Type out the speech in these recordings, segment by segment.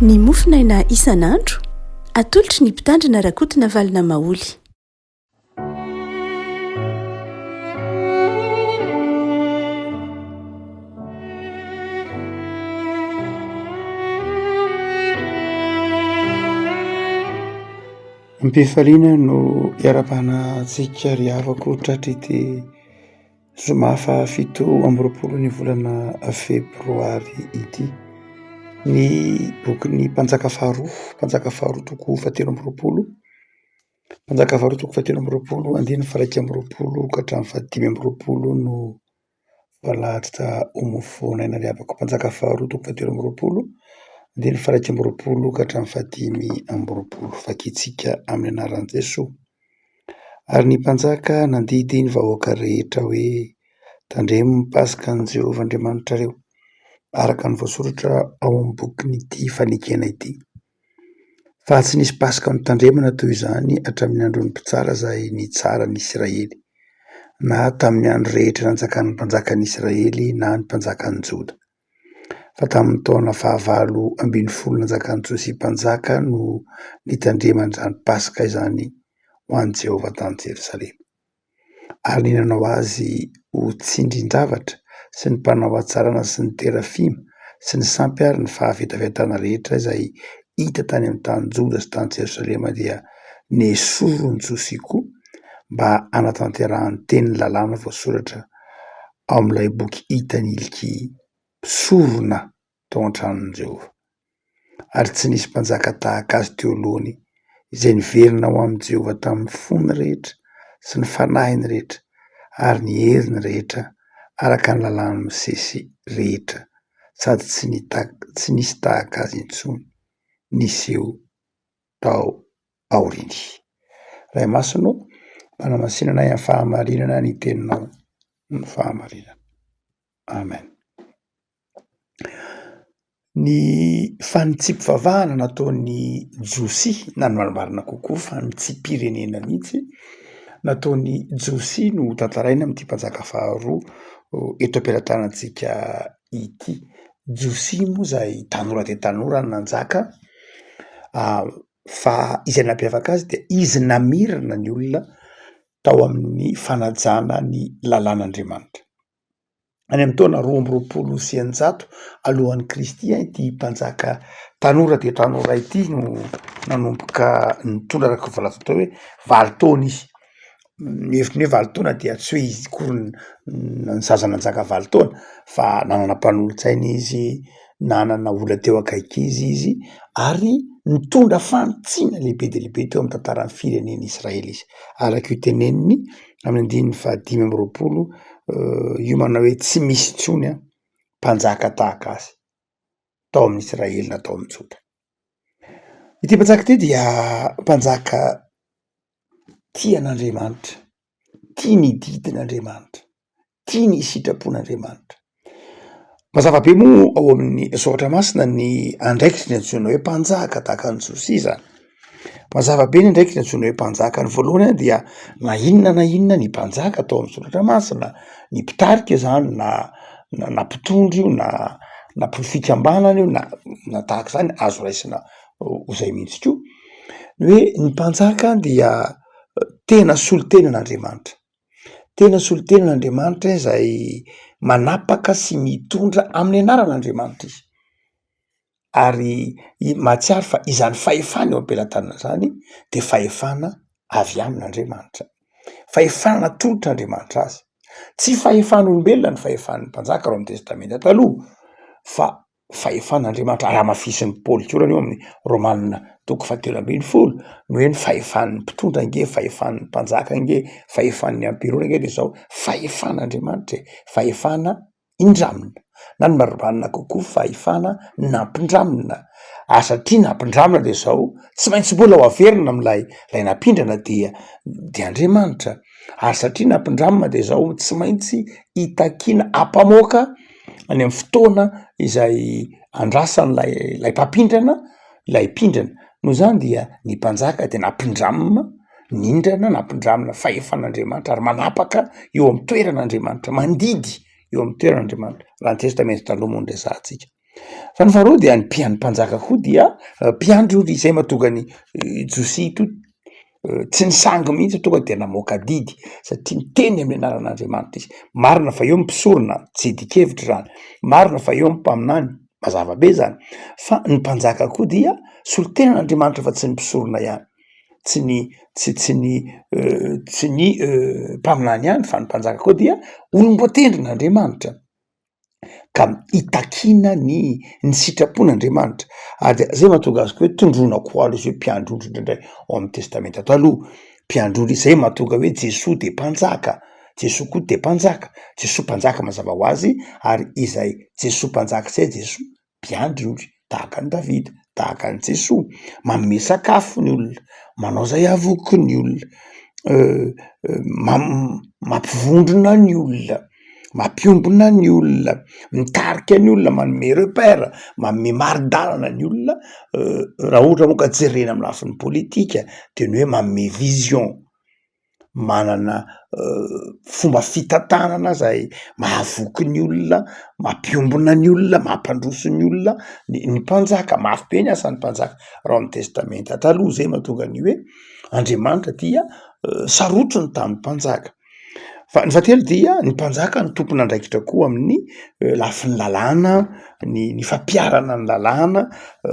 Ny mofonaina isan'andro, atolotry ny Mpitandrina Rakotonavalona Maholy. Am-pifaliana no iarahabana antsika ry havako tratr'ity zoma faha 27 ny volana febroary ity. Ny bokin'ny mpanjaka faharoa, mpanjaka faharoa toko faha23, mpanjaka faharoa toko faha23 andininy faha-21 ka hatramin'ny faha-25 no voalahatra ho mofonaina ry havako. Mpanjaka faharoa toko faha-23 andininy faha-21 ka hatramin'ny faha-25. Vakintsika amin'ny anaran'i Jesoa. Ary ny mpanjaka nandidy ny vahoaka rehetra hoe, Tandremo ny Paskan'i Jehovah Andriamanitrareo, araka ny voasoratra ao amin'ny bokin'ity fanekena ity. Fa tsy nisy Paska notandremana toy izany hatramin'ny andron'ny mpitsara izay nitsara ny Isiraely, na tamin'ny andro rehetra nanjakan'ny mpanjakan'ny Isiraely na ny mpanjakan'ny Joda. Fa tamin'ny taona fahavalo ambin'ny folo nanjakan'i Josia mpanjaka no nitandreman'izany Paska izany ho an'i Jehovah tany Jerosalema. Ary ny nanao azy ho tsindrin-javatra sy ny mpanao hatsarana sy ny terafima sy ny sampy ary ny fahavetavetana rehetra izay hita tany amin'ny tany Joda sy tany Jerosalema dia nesorin'i Josia koa mba hanatanterahany tenin'ny lalàna voasoratra ao amin'ilay boky hitan'i Hilkia mpisorona tao an-tranon'i Jehovah. Ary tsy nisy mpanjaka tahaka azy teo alohany, izay niverina ho amin'i Jehovah tamin'ny fony rehetra sy ny fanahiny rehetra ary ny heriny rehetra araka ny lalàn'i Mosesy rehetra, sady tsy tsy nisy tahaka azy intsony niseho tao aoriany. Ray Masina ô, manamasina anay amin'ny fahamarinana ny teninao no fahamarinana. Amen. Ny fanitsiam-pivavahana nataon'i Josia na ny marimarina kokoa fanitsiam-pirenena mihitsy nataon'i Josia no tantaraina amin'ity mpanjaka faharoa eto am-pelatanantsika ity. Josia moa izay tanora dia tanora no nanjaka fa izay nampiavaka azy dia izy namerina ny olona tao amin'ny fanajana ny lalàn'Andriamanitra. Any amin'ny taona 622 alohan'i Kristy ity mpanjaka tanora dia tanora ity no nanomboka nitondra araka ny voalaza teo hoe 8 taona izy. Ny hevitry ny hoe 8 taona dia tsy hoe izy akory ny zaza nanjaka 8 taona fa nanana mpanolotsaina izy, nanana olona teo akaiky izy izy ary nitondra fanitsiana lehibe dia lehibe teo amin'ny tantaran'ny firenena Israely izy. Araka io teneniny amin'ny andininy faha-25 io manao hoe tsy misy intsony mpanjaka tahaka azy tao amin'ny Israely na tao amin'ny Joda. Ity mpanjaka ity dia mpanjaka tia an'Andriamanitra, tia ny didin'Andriamanitra, tia ny sitrapon'Andriamanitra. Mazava be moa ao amin'ny soratra masina ny andraikitry ny antsoina hoe mpanjaka tahaka an'i Josia izany. Mazava be ny andraikitry ny antsoina hoe mpanjaka. Ny voalohany dia na inona na inona ny mpanjaka tao amin'ny soratra masina, ny mpitarika izany na na mpitondra io na na fikambanana io na na tahaka izany azo raisina ho izay mihitsy koa. Ny hoe ny mpanjaka dia tena solontenan'Andriamanitra. Tena solontenan'Andriamanitra izay manapaka sy mitondra amin'ny anaran'Andriamanitra izy, ary mahatsiaro fa izany fahefana eo am-pelatanana izany de fahefana avy amin'Andriamanitra, fahefana natolotr'Andriamanitra azy, tsy fahefan'olombelona ny fahefan'ny mpanjaka raha ao amin'ny testamenta taloha fa fahefan'Andriamanitra ary hamafisin'i Paoly koa io amin'ny Romana toko fahatelo ambin'ny folo ny hoe ny fahefan'ny mpitondra ange, fahefan'ny mpanjaka ange, fahefan'ny amperora ange de zao fahefan'Andriamanitra e, fahefana indramina na ny marimarina kokoa fahefana nampindramina, ary satria nampindramina de zao tsy maintsy mbola ho averina am'ilay lay nampindrana dia de Andriamanitra, ary satria nampindramina de zao tsy maintsy itakiana ampamoaka any amin'ny fotoana izay andrasan'ilay ilay mpampindrana ilay mpindrana, noho izany dia ny mpanjaka dia nampindramina nindrana nampindramina fahefan'Andriamanitra ary manapaka eo amin'ny toeran'Andriamanitra, mandidy eo amin'ny toeran'Andriamanitra, raha ny testamenta taloha moa no resahantsika. Fa ny faharoa dia ny mpiandry mpanjaka koa dia mpiandry ondry, izay mahatonga an'i Josia ito tsy nisangy mihitsy tonga de namoaka didy satria miteny amin'ny anaran'Andriamanitra izy. Marina fa eo ny mpisorona, tsy iadian-kevitra izany, marina fa eo ny mpaminany, mazava be zany, fa ny mpanjaka koa dia solontenan'Andriamanitra fa tsy ny mpisorona ihany, tsy ny tsy tsy ny tsy ny mpaminany ihany fa ny mpanjaka koa dia olom-boatendrin'Andriamanitra. ka itakiana ny ny sitrapon'Andriamanitra ary dia zay mahatonga azy koa hoe tondroina koa aloha izy hoe mpiandry ondry indraindray ao amin'ny testamenta taloha, mpiandry ondry izay mahatonga hoe Jesoa de mpanjaka, Jesoa koa de mpanjaka, Jesoa mpanjaka mazava ho azy ary izay Jesoa mpanjaka izay Jesoa mpiandry ondry tahaka an'i Davida, tahaka an'i Jesoa, manome sakafo ny olona, manao izay hahavoky ny olona, mampivondrona ny olona, mampiombona ny olona, mitarika ny olona, manome repère, manome mari-dalana ny olona, raha ohatra moa ka jerena amin'ny lafiny politika de ny hoe manome vision. manana fomba fitantanana zay mahavoky ny olona, mampiombona ny olona, mampandroso ny olona ny ny mpanjaka, mafy be ny asan'ny mpanjaka raha ao amy testamenta taloha, zay mahatonga ny hoe Andriamanitra dia sarotiny tamin'ny mpanjaka. Fa ny fahatelo dia ny mpanjaka no tompon'andraikitra koa amin'ny lafiny lalàna, ny ny fampiharana ny lalàna,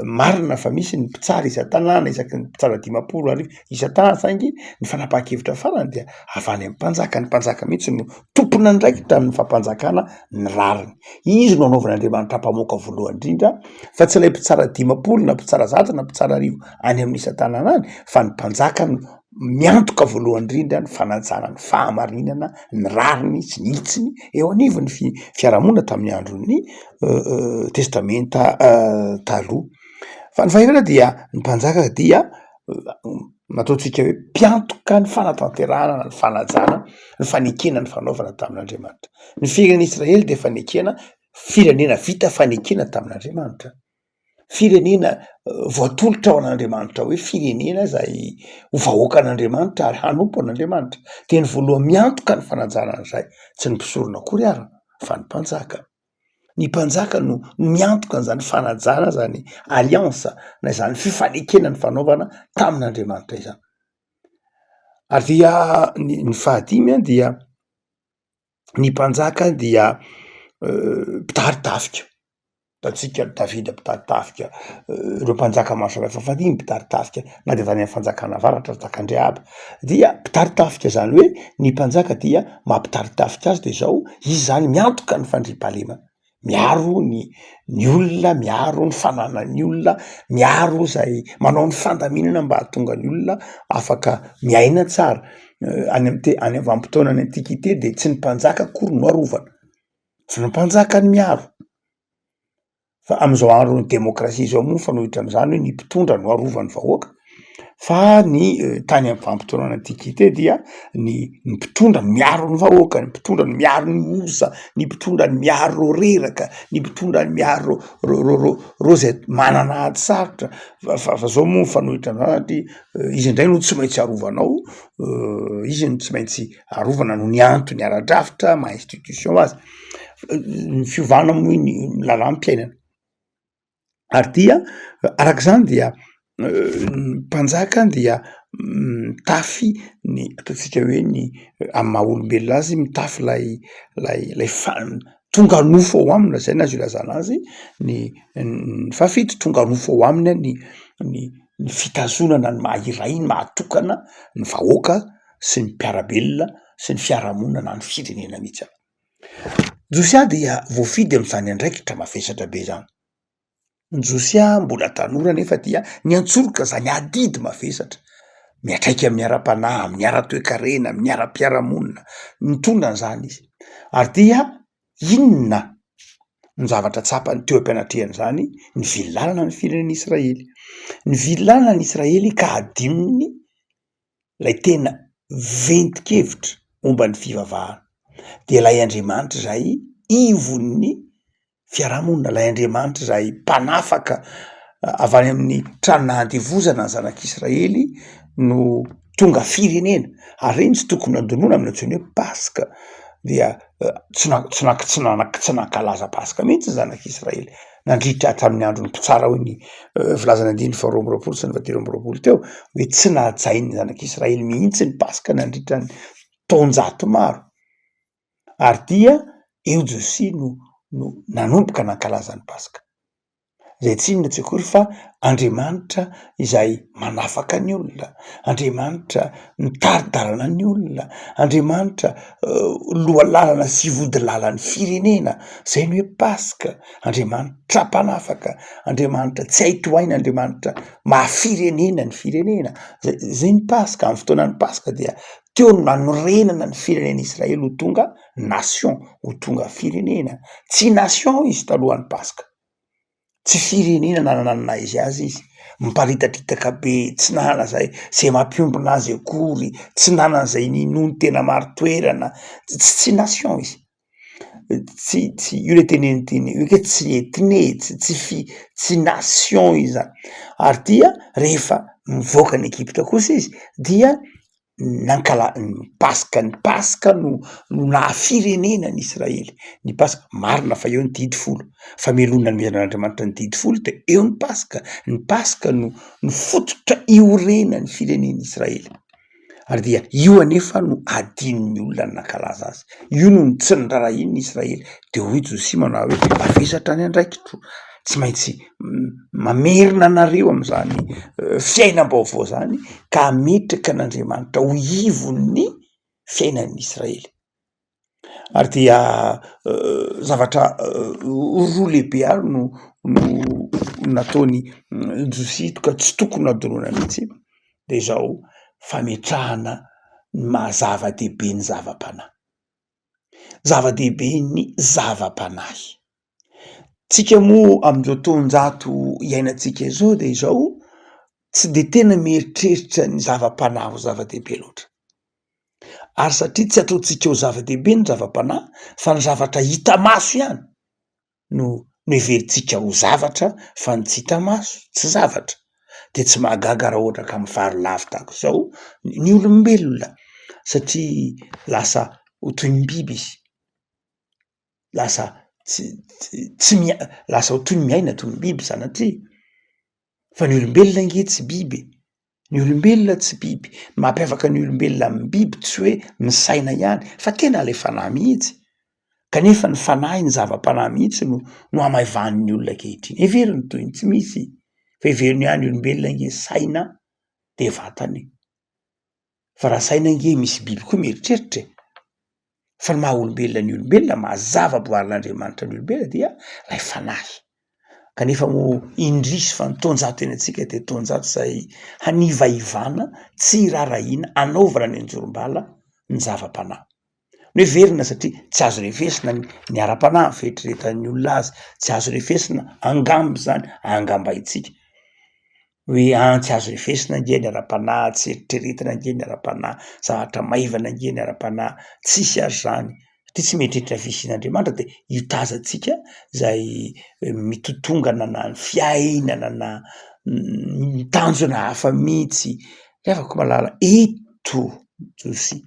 marina fa misy ny mpitsara isan-tanàna isaky ny mpitsara 50 arivo isan-tanàna saingy ny fanapahan-kevitra farany dia avy any amin'ny mpanjaka, ny mpanjaka mihitsy no tompon'andraikitra amin'ny fampanjakana ny rariny, izy no anaovan'Andriamanitra ampamoaka voalohany indrindra fa tsy ilay mpitsara 50 na mpitsara 100 na mpitsara arivo any amin'ny isan-tanàna any fa ny mpanjaka no miantoka voalohany indrindra ny fanajana ny fahamarinana, ny rariny sy ny hitsiny eo anivon'ny fi- fiarahamonina tamin'ny andron'ny testamenta taloha. Fa ny fahefatra dia ny mpanjaka dia nataontsika hoe mpiantoka ny fanatanterahana ny fanajana ny fanekena ny fanaovana tamin'Andriamanitra. Ny firenena Israely dia fanekena, firenena vita fanekena tamin'Andriamanitra. Firenena voatolotra ho an'Andriamanitra hoe firenena izay ho vahoakan'Andriamanitra ary hanompo an'Andriamanitra, dia ny voalohany miantoka ny fanajana an'izay, tsy ny mpisorona akory ary fa ny mpanjaka. Ny mpanjaka no miantoka an'izany fanajana zany alliance na izany fifanekena nifanaovana tamin'Andriamanitra izany. Ary dia ny ny fahadimy an dia ny mpanjaka dia mpitari-tafika, hitantsika ry Davida mpitari-tafika, ireo mpanjaka maro samihafa fahiny mpitari-tafika na de avy any amy fanjakana avaratra aza tahaka an-dry Ahaba dia mpitari-tafika, zany hoe ny mpanjaka dia maha mpitari-tafika azy de zao izy zany miantoka ny fandriampahalemana, miaro ny ny olona, miaro ny fananan'ny olona, miaro zay manao ny fandaminana mba hahatonga ny olona afaka miaina tsara, any amy te- any amy vanim-potoanan'ny antiquité de tsy ny mpanjaka akory no arovana, tsy ny mpanjaka no miaro, fa am'izao andron'ny demokrasia zao moa mifanohitra am'zany hoe ny mpitondra no arovan'ny vahoaka fa ny tany amy vanim-potoanan'ny antiquité dia ny ny mpitondra no miaro ny vahoaka, ny mpitondra no miaro ny osa, ny mpitondra no miaro reo reraka, ny mpitondra no miaro reo reo reo reo zay manana ady sarotra fa fa fa zao moa mifanohitra am'zany satria izy indray no tsy maintsy arovanao, izy no tsy maintsy arovana noho ny antony ara-drafitra maha institution azy, ny fiovana moa iny lalàm-piainana ary dia arak'izany dia ny mpanjaka dia mitafy ny ataontsika hoe ny amy maha olombelona azy mitafy lay lay lay fa- tonga nofo ao aminy zay no azo ilazana azy ny ny fahafito tonga nofo ao aminy ny ny ny fitazonana ny maha iray ny maha tokana ny vahoaka sy ny mpiara-belona sy ny fiarahamonina na ny firenena mihitsy aza. Josia dia voafidy amin'izany andraikitra mavesatra be izany. Josia mbola tanora nefa dia niantsoroka izany adidy mavesatra miantraika amin'ny ara-panahy, amin'ny ara-toekarena, amin'ny ara-piarahamonina, nitondra an'izany izy. Ary dia inona no zavatra tsapany teo am-pianatrehan'izany? Nivily lalana ny firenen'Israely, nivily lalana ny Israely ka adinony ilay tena ventin-kevitra momba ny fivavahana, dia ilay Andriamanitra izay ivon'ny fiarahamonina, ilay Andriamanitra izay mpanafaka avy any amin'ny trano nahandevozana ny zanak'Israely no tonga firenena, ary ireny tsy tokony hadinoina amin'ny antsoina hoe paska dia. Tsy na- tsy na- tsy na- tsy nankalaza paska mihitsy ny zanak'Israely nandritra hatramin'ny andron'ny mpitsara hoy ny filazana andininy faharoa amby roapolo sy ny fahatelo amby roapolo teo hoe tsy nahajain'ny zanak'Israely mihitsy ny paska nandritra ny taonjato maro ary dia eo Josia no no nanomboka nankalaza ny paska. Izay tsy inona tsy akory fa Andriamanitra izay manafaka ny olona, Andriamanitra mitari-dalana ny olona, Andriamanitra loha lalana sy vody lalan'ny firenena, zay ny hoe paska, Andriamanitra mpanafaka, Andriamanitra tsy hay tohaina, Andriamanitra maha firenena ny firenena, zay zay ny paska, amin'ny fotoanan'ny paska dia teo no nanorenana ny firenena Israely ho tonga nation, ho tonga firenena, tsy nation izy talohan'ny paska, tsy firenena nanana ny naha izy azy izy, miparitatritaka be, tsy nanana zay zay mampiombona azy akory, tsy nanana zay ninoany tena marin-toerana, tsy tsy nation izy, tsy tsy io le teneniny io ke tsy ethnie, tsy tsy fi- tsy nation izy zany, ary dia rehefa mivoaka any Egypta kosa izy dia nankala- ny paska, ny paska no no naha-firenena an'i Israely, ny paska, marina fa eo ny didy folo, fa mialoha ny nanomezan'Andriamanitra ny didy folo de eo ny paska, ny paska no no fototra iorenan'ny firenen'Israely, ary dia io anefa no adinon'ny olona ny nankalaza azy, io no tsy nirarahian'ny Israely, de hoy Josia manao hoe mavesatra ny andraikitro, tsy maintsy mamerina anareo am'zany fiainam-baovao zany ka hametraka an'Andriamanitra ho ivon'ny fiainan'ny Israely. Ary dia zavatra roa lehibe ary no no nataon'i Josia ka tsy tokony hadinoina mihitsy de izao fametrahana ny maha zava-dehibe ny zava-panahy. Zava-dehibe ny zava-panahy. Tsika moa amin'izao taonjato iainantsika izao de izao, tsy de tena mieritreritra ny zava-panahy ho zava-dehibe loatra, ary satria tsy ataontsika ho zava-dehibe ny zava-panahy fa ny zavatra hita maso ihany no noheverintsika ho zavatra fa ny tsy hita maso tsy zavatra, de tsy mahagaga raha ohatra ka mivaro lavo tahaka izao ny olombelona satria lasa ho toy ny biby izy. Lasa tsy tsy mia- lasa ho toy ny miaina toy ny biby sanatria, fa ny olombelona ange tsy biby e, ny olombelona tsy biby, ny mampiavaka ny olombelona amin'ny biby tsy hoe ny saina ihany fa tena le fanahy mihitsy, kanefa ny fanahy ny zava-panahy mihitsy no no hamaivanin'ny olona ankehitriny, heveriny toy ny tsy misy fa heveriny ihany ny olombelona ange saina de vatana e. Fa raha saina ange misy biby koa mieritreritra e! Fa ny maha olombelona ny olombelona, maha zava-boarin'Andriamanitra ny olombelona dia lay fanahy. Kanefa moa indrisy fa ny taonjato iainantsika dia taonjato izay hanivaivana, tsy iraharahiana, anaovana ny anjorom-bala ny zava-panahy. Ny hoe velona satria tsy azo refesina ny ny ara-panahy, ny fieritreretan'ny olona azy, tsy azo refesina angamba izany, angambaintsika. Hoe an tsy azo refesina ange ny ara-panahy, tsy eritreretina ange ny ara-panahy, zavatra maivana ange ny ara-panahy, tsisy ary zany, satria tsy mieritreritra fisian'Andriamanitra de io tazantsika zay mitotongana na ny fiainana na ny tanjona hafa mihitsy, ry havako malala eto Josia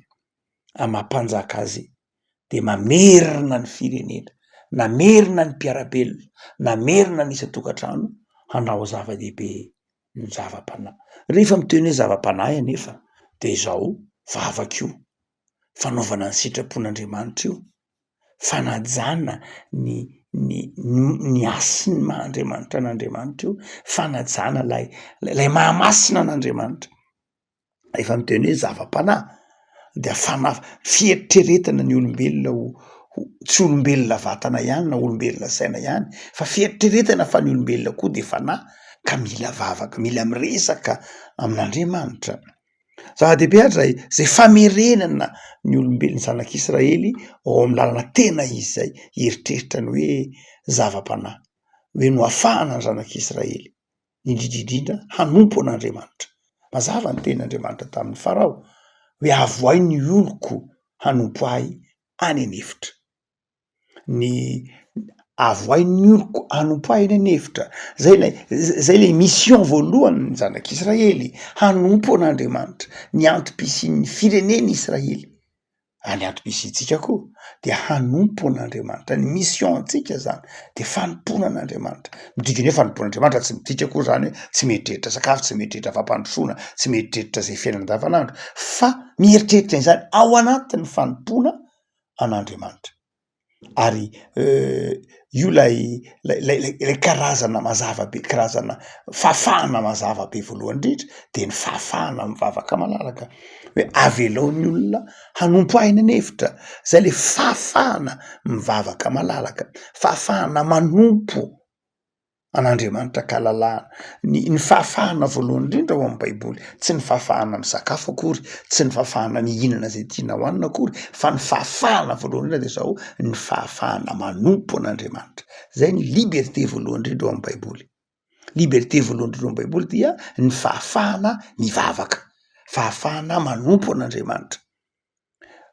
amy maha mpanjaka azy de mamerina ny firenena, namerina ny mpiara-belona, namerina ny isan-tokantrano hanao zava-dehibe ny zava-panahy. Rehefa miteny hoe zava-panahy anefa de izao vavaka io, fanaovana ny sitrapon'Andriamanitra io, fanajana ny ny ny hasin'ny maha Andriamanitra an'Andriamanitra io, fanajana lay lay maha masina an'Andriamanitra. Rehefa miteny hoe zava-panahy dia fanahy, fieritreretana ny olombelona ho ho tsy olombelona vatana ihany na olombelona saina ihany fa fieritreretana fa ny olombelona koa de fanahy ka mila vavaka, mila miresaka amin'Andriamanitra. Zava-dehibe ary zay zay famerenana ny olombelona, ny zanak'Israely ao amin'ny lalana tena izy zay, hieritreritra ny hoe zava-panahy, hoe nohafahana ny zanak'Israely. indrindra indrindra hanompo an'Andriamanitra. Mazava ny tenin'Andriamanitra tamin'i Farao hoe avohay ny oloko hanompo ahy any an'efitra. Ny avohay ny oloko hanompo ahy any an'efitra, zay lay zay lay mission voalohany ny zanak'Israely, hanompo an'Andriamanitra, ny antom-pisian'ny firenena Israely. Ary ny antom-pisiantsika koa dia hanompo an'Andriamanitra, ny mission antsika zany de fanompoana an'Andriamanitra, midika ny hoe fanompoana an'Andriamanitra tsy midika akory zany hoe tsy mieritreritra sakafo, tsy mieritreritra fampandrosoana, tsy mieritreritra zay fiainana andavanandro fa mieritreritra an'izany ao anatin'ny fanompoana an'Andriamanitra. Ary io lay lay lay karazana mazava be, karazana fahafahana mazava be voalohany indrindra de ny fahafahana mivavaka malalaka hoe avelao ny olona hanompo ahy eny an'efitra, zay le fahafahana mivavaka malalaka, fahafahana manompo. an'Andriamanitra an-kalalahana. Ny ny fahafahana voalohany indrindra ao amin'ny baiboly, tsy ny fahafahana misakafo akory, tsy ny fahafahana mihinana izay tiana hohanina akory, fa ny fahafahana voalohany indrindra de zao, ny fahafahana manompo an'Andriamanitra, zay ny liberté voalohany indrindra ao amin'ny baiboly. Liberté voalohany indrindra ao amin'ny baiboly dia ny fahafahana mivavaka, fahafahana manompo an'Andriamanitra.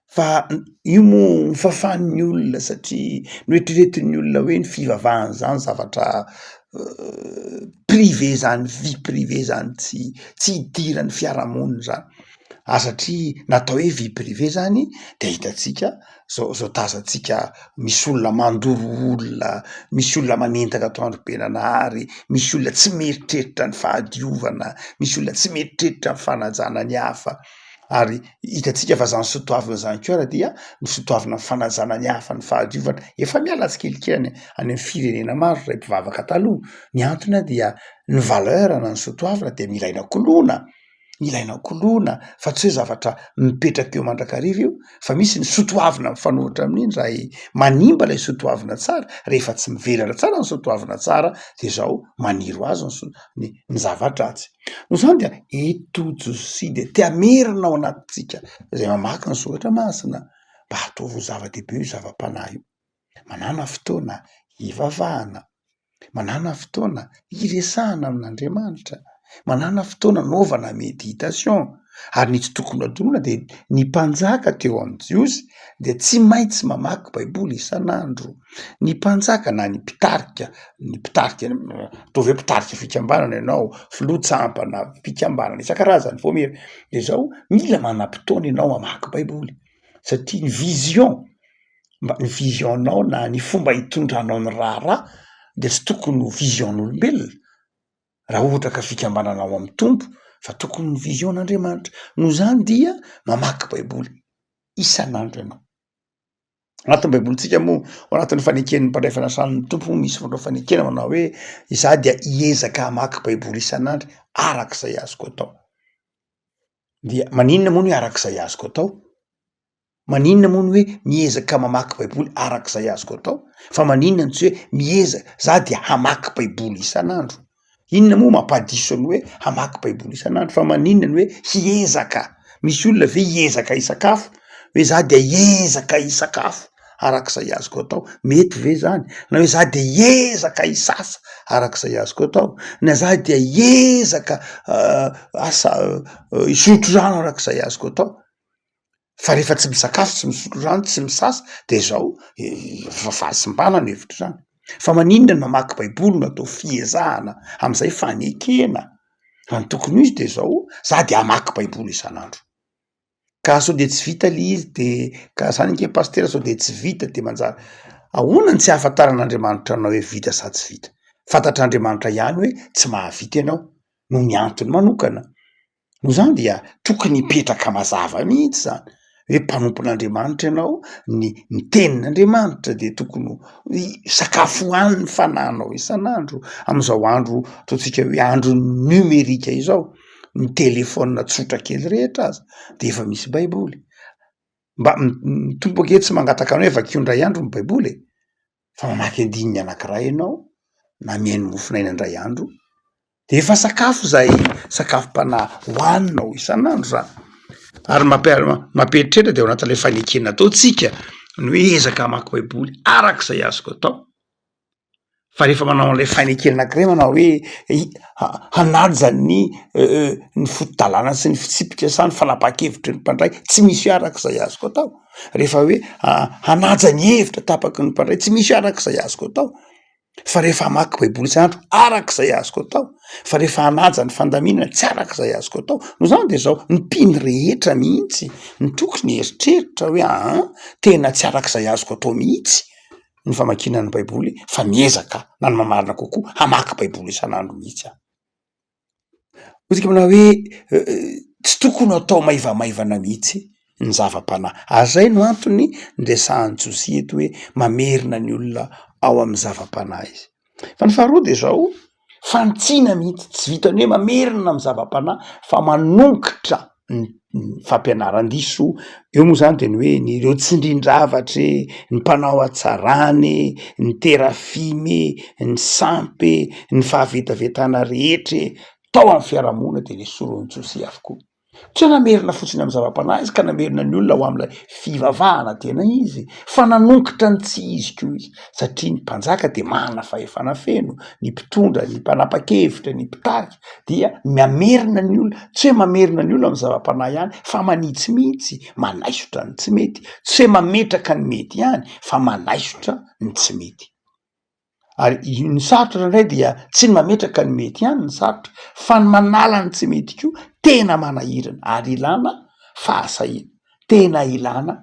Fa io moa fafan'ny olona satria noeritreretin'ny olona hoe ny fivavahana zany zavatra privé zany, vie privée zany tsy tsy idiran'ny fiarahamonina zany, ary satria natao hoe vie privée zany de hitantsika zao zao tazantsika misy olona mandoro olona, misy olona manendaka atoandro be nanahary, misy olona tsy mieritreritra ny fahadiovana, misy olona tsy mieritreritra ny fanajana ny hafa. Ary hitantsika fa zany soatoavina zany koa ary dia ny soatoavina ny fanajana ny hafa, ny fahadiovana, efa miala tsikelikely any any amin'ny firenena maro ray mpivavaka taloha, ny antony dia ny valeur na ny soatoavina dia mila ilaina koloina, ilaina koloina fa tsy hoe zavatra mipetraka eo mandrakariva io fa misy ny soatoavina mifanohitra amin'iny raha manimba ilay soatoavina tsara, rehefa tsy mivelatra tsara ny soatoavina tsara de zao maniry ho azy ny so- ny ny zava-dratsy. Noho izany dia eto Josia dia te hamerina ao anatintsika izay mamaky ny soratra masina mba ataovy ho zava-dehibe io zava-panahy io. Manàna fotoana hivavahana, manàna fotoana hiresahana amin'Andriamanitra, manàna fotoana anaovana méditation. Ary ny tsy tokony hadinoina dia ny mpanjaka teo amin'ny Jiosy dia tsy maintsy mamaky baiboly isan'andro. Ny mpanjaka na ny mpitarika, ny mpitarika ataovy hoe mpitarika fikambanana ianao, filoha tsampana, fikambanana isan-karazany vao mira de zao mila manam-potoana ianao mamaky baiboly satria ny vision mba ny vision-nao na ny fomba hitondranao ny raharaha de tsy tokony ho vision-n'olombelona raha ohatra ka fikambanana ao amin'ny Tompo fa tokony ny vision-n'Andriamanitra, noho izany dia mamaky baiboly isan'andro ianao. Anatin'ny baibolintsika moa, ao anatin'ny faneken'ny mpandray fanasan'ny Tompo moa misy fanao fanekena manao hoe izaho dia hiezaka hamaky baiboly isan'andro arak'izay azoko atao. Dia maninona moa ny hoe arak'izay azoko atao? Maninona moa ny hoe miezaka mamaky baiboly arak'izay azoko atao? Fa maninona no tsy hoe miezaka, za dia hamaky baiboly isan'andro? Inona moa mampahadiso ny hoe hamaky baiboly isan'andro fa maninona ny hoe hiezaka? Misy olona ve hiezaka hisakafo? Hoe za dia hiezaka hisakafo arak'izay azoko atao, mety ve zany? Na hoe za dia hiezaka hisasa arak'izay azoko atao, na za dia hiezaka asa hisotro rano arak'izay azoko atao. Fa rehefa tsy misakafo, tsy misotro rano, tsy misasa de zao fa fahasimbana ny hevitro zany. Fa maninona ny mamaky baiboly no atao fiezahana am'zay fanekena? Raha ny tokony ho izy de zao, za de hamaky baiboly isan'andro. Ka sao de tsy vita le izy de ka zany ange pasitera sao de tsy vita de manjary, ahoana no tsy ahafantaran'Andriamanitra anao hoe vita sa tsy vita? Fantatr'Andriamanitra ihany hoe tsy mahavita ianao noho ny antony manokana. Noho izany dia tokony hipetraka mazava mihitsy zany hoe mpanompon'Andriamanitra ianao, ny ny tenin'Andriamanitra de tokony ho sakafo hohanin'ny fanahinao isan'andro, am'izao andro ataontsika hoe andron'ny nomerika izao, ny telefaonina tsotra kely rehetra aza de efa misy baiboly, mba ny Tompo ange tsy mangataka anao hoe vakio indray andro ny baiboly e, fa mamaky andininy anankiray ianao na mihaino mofonaina indray andro de efa sakafo zay sakafom-panahy hohaninao isan'andro zany, ary mampi- mampieritreritra de ao anatin'le fanekena ataontsika ny hoe ezaka hamaky baiboly arak'izay azoko atao, fa rehefa manao an'ilay fanekena anankiray manao hoe i- hanaja ny ny foto-dalàna sy ny fitsipika sa ny fanapahan-kevitry ny mpandray tsy misy arak'izay azoko atao, rehefa hoe hanaja ny hevitra tapaky ny mpandray tsy misy arak'izay azoko atao. Fa rehefa hamaky baiboly isan'andro arak'izay azoko atao, fa rehefa hanaja ny fandaminana tsy arak'izay azoko atao, noho izany de zao, ny mpino rehetra mihitsy no tokony hieritreritra hoe aa tena tsy arak'izay azoko atao mihitsy ny famakiana ny baiboly fa miezaka na ny mamarina kokoa hamaky baiboly isan'andro mihitsy aho. Hoy isika manao hoe tsy tokony atao maivamaivana mihitsy ny zava-panahy, ary zay no antony niresahan'i Josia eto hoe mamerina ny olona ao amin'ny zava-panahy izy. Fa ny faharoa de zao, fanitsiana mihitsy, tsy vitan'ny hoe mamerina amin'ny zava-panahy fa manongotra ny fampianaran-diso, eo moa zany de ny hoe ny ireo tsindrin-javatra e, ny mpanao hatsarana e, ny terafima e, ny sampy e, ny fahavetavetana rehetra e, tao amin'ny fiarahamonina de nesorin'i Josia avokoa. Tsy hoe namerina fotsiny amin'ny zava-panahy izy ka namerina ny olona ho amin'ilay fivavahana tena izy fa nanongotra ny tsy izy koa izy satria ny mpanjaka de manana fahefana feno, ny mpitondra, ny mpanapa-kevitra, ny mpitarika dia mamerina ny olona, tsy hoe mamerina ny olona amin'ny zava-panahy ihany fa manitsy mihitsy, manaisotra ny tsy mety, tsy hoe mametraka ny mety ihany fa manaisotra ny tsy mety. Ary ny sarotra indraindray dia tsy ny mametraka ny mety ihany ny sarotra fa ny manala ny tsy mety koa tena manahirana ary ilana fahasahiana, tena ilana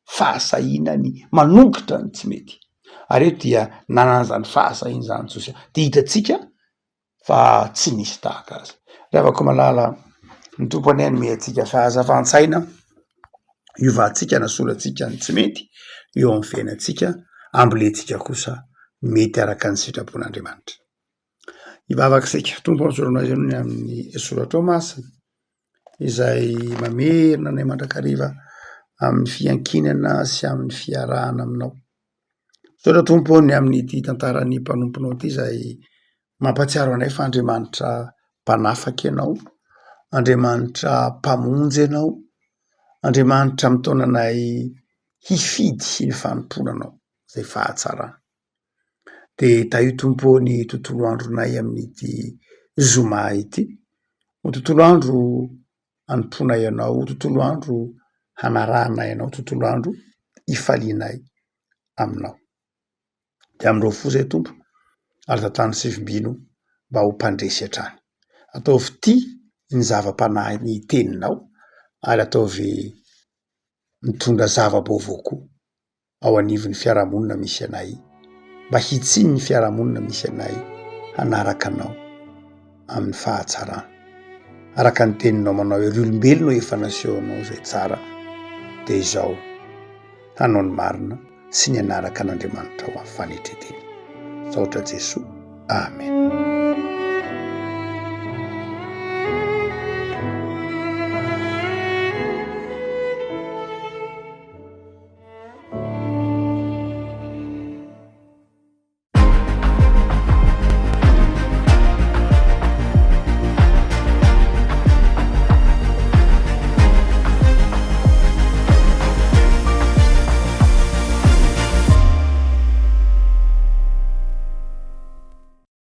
fahasahiana ny manongotra ny tsy mety. Ary eto dia nanana izany fahasahiana izany Josia, de hitantsika fa tsy nisy tahaka azy. Ry havako malala, ny Tompo anie hanome antsika fahazavan-tsaina hiovantsika na soloantsika ny tsy mety eo amin'ny fiainantsika, ambolentsika kosa ny mety araka ny sitrapon'Andriamanitra. Hivavaka isika, Tompo ô, misaotra Anao ny amin'ny soratrao masina izay mamerina anay mandrakariva amin'ny fiankinana sy amin'ny fiarahana aminao. Misaotra Tompo ô ny amin'ity tantaran'ny mpanomponao ity izay mampahatsiaro anay fa Andriamanitra mpanafaka ianao, Andriamanitra mpamonjy ianao, Andriamanitra mitaona anay hifidy ny fanompoana anao izay fahatsarana. De tahio Tompo ô ny tontolo andronay amin'ity zoma ity, ho tontolo andro hanompoanay anao, ho tontolo andro hanarahanay anao, tontolo andro hifalianay aminao. De amin'ireo fo zay Tompo ary tantano sy vimbino mba ho mpandresy hatrany. Ataovy tia ny zava-panahy ny teninao ary ataovy mitondra zava-baovao koa ao anivon'ny fiarahamonina misy anay mba hitsiny ny fiarahamonina misy anay hanaraka anao amin'ny fahatsarana. Araka ny teninao manao hoe ry olombelona efa nasehonao izay tsara dia izao hanao ny marina sy ny hanaraka an'Andriamanitra ho amin'ny fanetren-tena. Misaotra Jesoa. Amen.